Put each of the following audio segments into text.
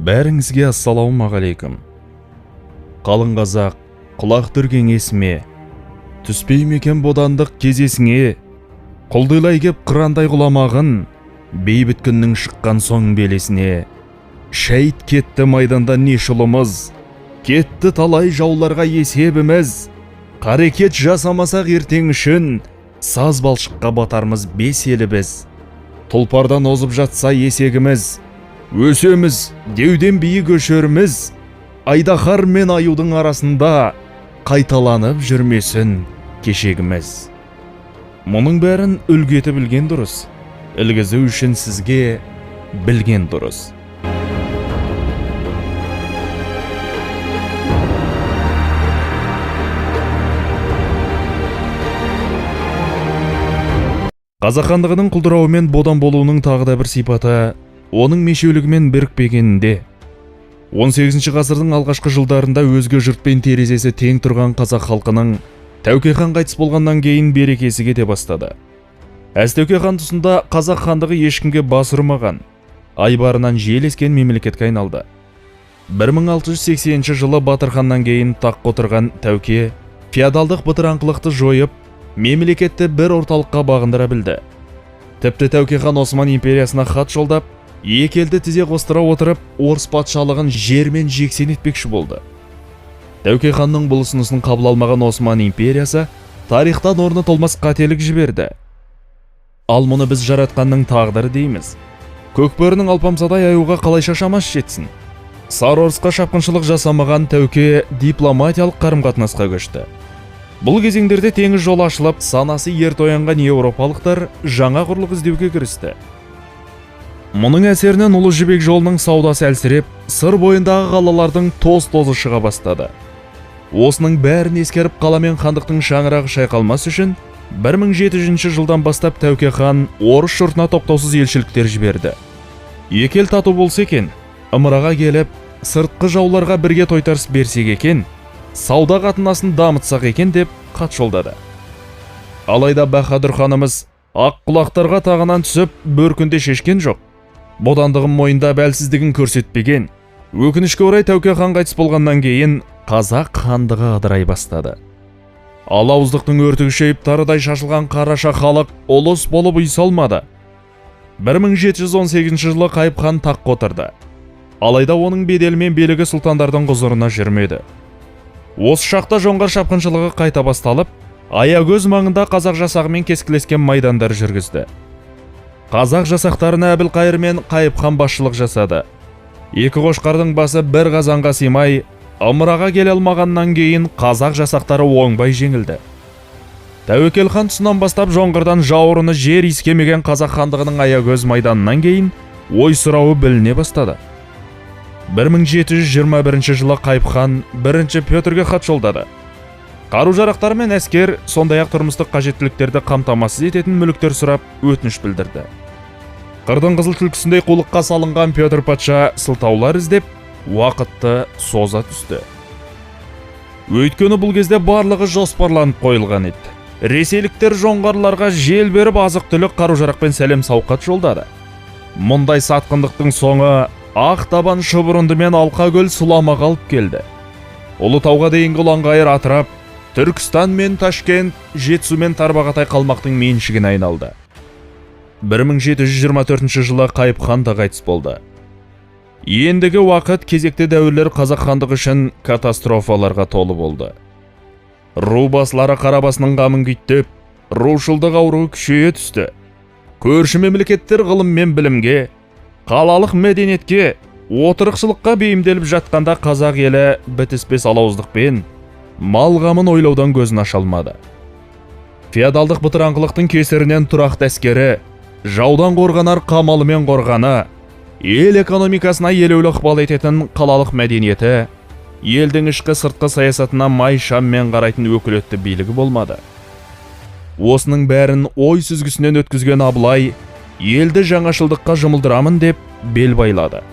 Бәріңізге ассалаумағалейкум. Қалың қазақ, құлақ түр кеңесіме. Түспей ме екен бодандық кезесіңе? Құлдилай кеп қырандай құламағын, бейбіт күннің шыққан соң белесіне. Шәйт кетті майданда неше ұлымыз, кетті талай жауларға есебіміз. Қарекет жасамасақ ертең үшін, саз балшыққа батармыз бес елі. Тұлпардан озып жатса есегіміз, өсеміз, деуден биік өшеріміз, айдаһар мен аюдың арасында қайталанып жүрмесін кешегіміз. Мұның бәрін үлгі етіп білген дұрыс. Ілгізу үшін сізге білген дұрыс. Қазақ хандығының құлдырауы мен бодан болуының тағы да бір сипаты оның мешеулігімен бірікпегенінде. 18 ғасырдың алғашқы жылдарында өзге жұртпен терезесі тең тұрған қазақ халқының Тәуке хан қайтыс болғаннан кейін берекесі кете бастады. Әз Тәуке хан тұсында қазақ хандығы ешкімге бас ұрмаған, айбарынан жел ескен мемлекетке айналды. 1680 жылы Батыр ханнан кейін таққа отырған Тәуке феодалдық бытыраңқылықты жойып, мемлекетті бір орталыққа бағындыра білді. Тіпті Тәуке хан Осман империясына хат жолдап, екі елді тізе қостыра отырып, орыс патшалығын жермен жексен етпекші болды. Тәуке ханның бұл ұсынысын қабыл алмаған Осман империясы тарихтан орны толмас қателік жіберді. Ал мұны біз жаратқанның тағдыры дейміз. Көкбөрінің алпамсадай аюға қалайша шамасы жетсін? Сары орысқа шапқыншылық жасамаған Тәуке дипломатиялық қарым-қатынасқа көшті. Бұл кезеңдерде теңіз жолы ашылып, санасы ерте оянған еуропалықтар жаңа құрлық іздеуге кірісті. Мұның әсерінен Ұлы Жібек жолының саудасы әлсіреп, Сыр бойындағы қалалардың тоз-тозы шыға бастады. Осының бәрін ескеріп, қала мен хандықтың шаңырағы шайқалмас үшін 1700 жылдан бастап Тәуке хан орыс жұртына тоқтаусыз елшіліктер жіберді. Екі ел тату болса екен, ымыраға келіп, сыртқы жауларға бірге тойтарыс берсек екен, сауда қатынасын дамытсақ екен деп хат жолдады. Алайда Баһадүр ханымыз ақ құлақтарға тағынан түсіп, бөркінде шешкен жоқ. Бодандығын мойындап, әлсіздігін көрсетпеген. Өкінішке орай, Тәуке хан қайтыс болғаннан кейін қазақ хандығы ыдырай бастады. Алауыздықтың өрті күшейіп, тарыдай шашылған қараша халық ұлыс болып ұйыса алмады. 1718 жылы Қайып хан таққа отырды. Алайда оның беделі мен билігі сұлтандардың құзырына жүрмеді. Осы шақта жоңғар шапқыншылығы қайта басталып, Аягөз маңында қазақ жасағымен кескілескен майдандар жүргізді. Қазақ жасақтарына Әбілқайыр мен Қайып хан басшылық жасады. Екі қошқардың басы бір қазанға сыймай, ымыраға келе алмағаннан кейін қазақ жасақтары оңбай жеңілді. Тәуекел хан тұсынан бастап жоңғардан жауырыны жер иіскемеген қазақ хандығының Аягөз майданынан кейін ой сұрауы біліне бастады. 1721 жылы Қайып хан 1 Петрге хат жолдады. Қару-жарақтар мен әскер, сондай-ақ тұрмыстық қажеттіліктерді қамтамасыз ететін мүліктер сұрап өтініш білдірді. Қырдың қызыл түлкісіндей қулыққа салынған Петр патша сылтаулар іздеп, уақытты соза түсті. Өйткені бұл кезде барлығы жоспарланып қойылған еді. Ресейліктер жоңғарларға жел беріп, азық-түлік, қару-жарақпен сәлем сауқат жолдады. Мұндай сатқындықтың соңы ақ табан шұбырынды мен алқакөл сұламаға алып келді. Ұлытауға дейінгі ұланғайыр атырап, Түркістан мен Ташкент, Жетісу мен Тарбағатай қалмақтың меншігіне айналды. 1724 жылы Қайып хан да қайтыс болды. Ендігі уақыт кезекті дәуірлер қазақ хандығы үшін катастрофаларға толы болды. Ру басылары қара басының қамын күйттеп, рушылдық ауруы күшейе түсті. Көрші мемлекеттер ғылым мен білімге, қалалық мәдениетке, отырықшылыққа бейімделіп жатқанда қазақ елі бітіспес алауыздықпен мал қамын ойлаудан көзін аша алмады. Феодалдық бытыраңқылықтың кесірінен тұрақты әскері, жаудан қорғанар қамалы мен қорғаны, ел экономикасына елеулі ықпал ететін қалалық мәдениеті, елдің ішкі сыртқы саясатына май шаммен қарайтын өкілетті билігі болмады. Осының бәрін ой сүзгісінен өткізген Абылай елді жаңашылдыққа жұмылдырамын деп бел байлады.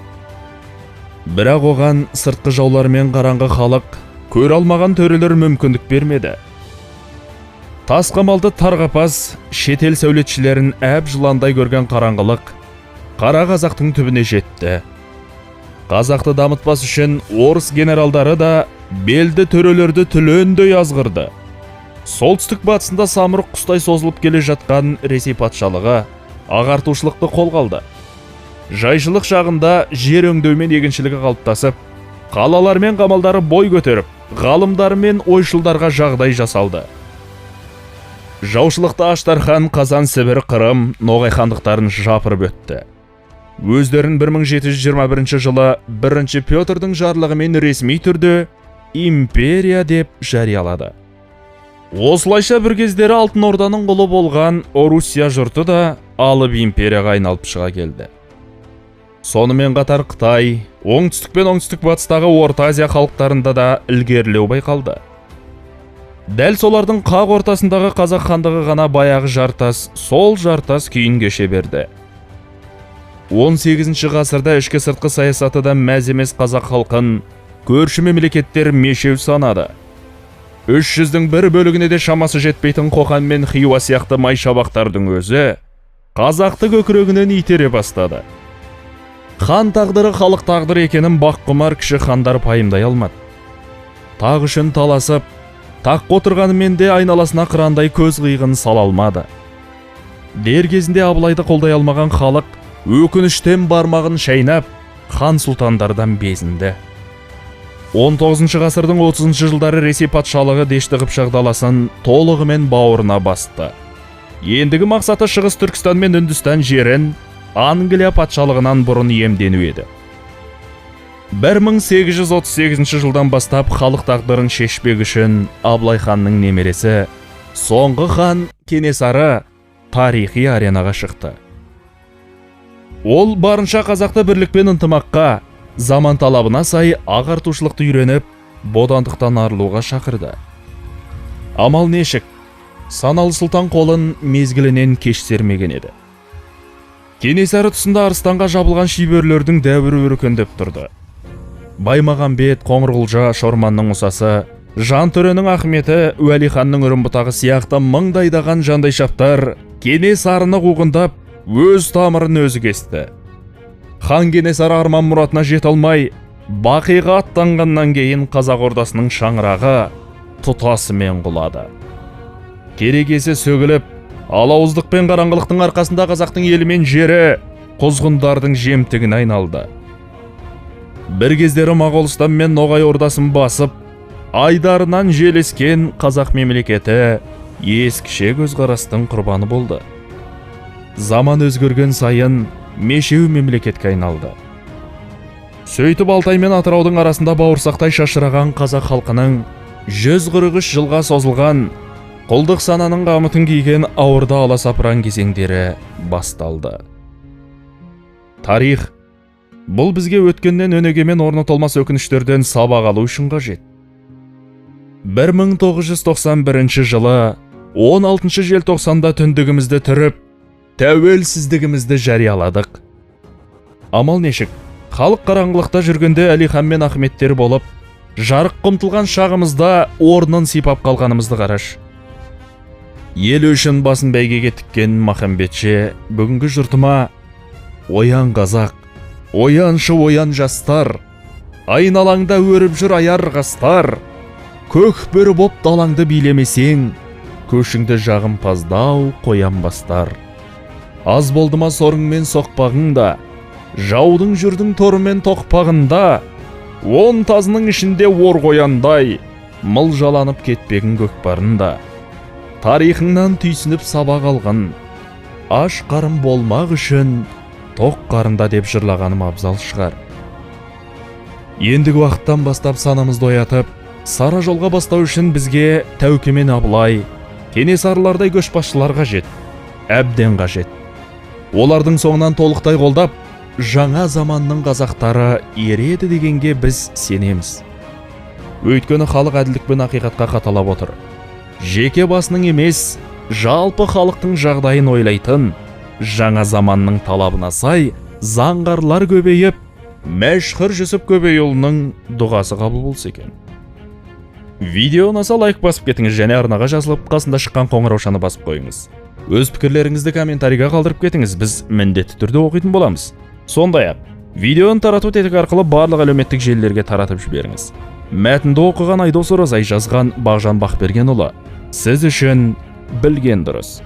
Бірақ оған сыртқы жаулар мен қараңғы халық, көре алмаған төрелер мүмкіндік бермеді. Тас қамалды тар қапас, шетел сәулетшілерін әп жыландай көрген қараңғылық қара қазақтың түбіне жетті. Қазақты дамытпас үшін орыс генералдары да белді төрелерді түлендей азғырды. Солтүстік батысында самұрық құстай созылып келе жатқан Ресей патшалығы ағартушылықты қолға алды. Жайшылық шағында жер өңдеу мен егіншілігі қалыптасып, қалалар мен қамалдары бой көтеріп, ғалымдар мен ойшылдарға жағдай жасалды. Жаушылықта Аштархан, Қазан, Сібір, Қырым, Ноғай хандықтарын жапырып өтті. Өздерін 1721 жылы 1 Петрдің жарлығымен ресми түрде империя деп жариялады. Осылайша бір кездері Алтын Орданың құлы болған Орусия жұрты да алып империяға айналып шыға келді. Сонымен қатар Қытай, оңтүстік пен оңтүстік батыстағы Орта Азия халықтарында да ілгерілеу байқалды. Дәл солардың қақ ортасындағы Қазақ хандығы ғана баяғы жартас, сол жартас күйін кеше берді. 18 ғасырда ішкі сыртқы саясаты да мәз емес қазақ халқын көрші мемлекеттер мешеу санады. 300-дің бір бөлігіне де шамасы жетпейтін Қоқан мен Хиуа сияқты май шабақтардың өзі қазақты көкірегінен итере бастады. Хан тағдыры халық тағдыры екенін баққұмар кіші хандар пайымдай алмады. Тақ үшін таласып, таққа отырғанымен де айналасына қырандай көз қиығын сала алмады. Дер кезінде Абылайды қолдай алмаған халық өкініштен бармағын шайнап, хан сұлтандардан безінді. 19 ғасырдың 30 жылдары Ресей патшалығы Дешті Қыпшақ даласын толығымен бауырына басты. Ендігі мақсаты Шығыс Түркістан мен Үндістан жерін Англия патшалығынан бұрын иемдену еді. 1838 жылдан бастап халық тағдырын шешпек үшін Абылай ханның немересі, соңғы хан Кенесары тарихи аренаға шықты. Ол барынша қазақты бірлік пен ынтымаққа, заман талабына сай ағартушылықты үйреніп, бодандықтан арылуға шақырды. Амал нешік, саналы сұлтан қолын мезгілінен кеш сермеген еді. Кенесары тұсында арыстанға жабылған шибөрілердің дәуірі өркендеп тұрды. Баймағамбет, Қоңырқұлжа, Шорманның Мұсасы, Жантөренің Ахметі, Уәлиханның Үрімбұтағы сияқты мыңдайдаған жандайшаптар Кенесарыны қуғындап, өз тамырын өзі кесті. Хан Кенесары арман мұратына жете алмай, бақиға аттанғаннан кейін қазақ ордасының шаңырағы тұтасымен құлады. Керегесі сөгіліп, алауыздық пен қараңғылықтың арқасында қазақтың елі мен жері құзғындардың жемтігіне айналды. Бір кездері Моғолстан мен Ноғай ордасын басып, айдарынан желескен қазақ мемлекеті ескіше көзқарастың құрбаны болды. Заман өзгерген сайын мешеу мемлекетке айналды. Сөйтіп Алтай мен Атыраудың арасында бауырсақтай шашыраған қазақ халқының 143 жылға созылған құлдық сананың қамытын киген ауырда аласапыран кезеңдері басталды. Тарих бұл бізге өткеннен өнегемен орны толмас өкініштерден сабақ алу үшін қажет. 1991 жылы 16 желтоқсанда түндігімізді түріп, тәуелсіздігімізді жарияладық. Амал нешік, халық қараңғылықта жүргенде Әлихан мен Ахметтер болып, жарық ұмтылған шағымызда орнын сипап қалғанымызды қараш. Ел үшін басын бәйгеге тіккен Махамбетше бүгінгі жұртыма: «Оян, қазақ, ояншы, оян, жастар, айналаңда өріп жүр аяр қастар, көк бөрі боп далаңды билемесең, көшіңді жағымпаздау қоян бастар. Аз болды ма сорың мен соқпағың да, жаудың жүрдің торымен тоқпағында, он тазының ішінде ор қояндай, мылжаланып кетпегін көкпарында. Тарихыңнан түйсініп сабақ алғын, аш қарын болмақ үшін тоқ қарында», – деп жырлағаным абзал шығар. Ендігі уақыттан бастап санамызды оятып, сара жолға бастау үшін бізге Тәуке мен Абылай, Кенесарылардай көшбасшылар қажет, әбден қажет. Олардың соңынан толықтай қолдап, жаңа заманның қазақтары ереді дегенге біз сенеміз. Өйткені халық әділдік пен ақиқатқа қаталап отыр. Жеке басының емес, жалпы халықтың жағдайын ойлайтын, жаңа заманның талабына сай заңғарлар көбейіп, Мәшһүр Жүсіп Көбейұлының дұғасы қабыл болса екен. Видео ұнаса, лайк басып кетіңіз және арнаға жазылып, қасында шыққан қоңыраушаны басып қойыңыз. Өз пікірлеріңізді комментарийге қалдырып кетіңіз, біз міндетті түрде оқитын боламыз. Сондай-ақ Видеоны тарату тетігі арқылы барлық әлеуметтік желілерге таратып жіберіңіз. Мәтінді оқыған Айдос Оразай, жазған Бағжан Бақбергенұлы. Сіз үшін білген дұрыс.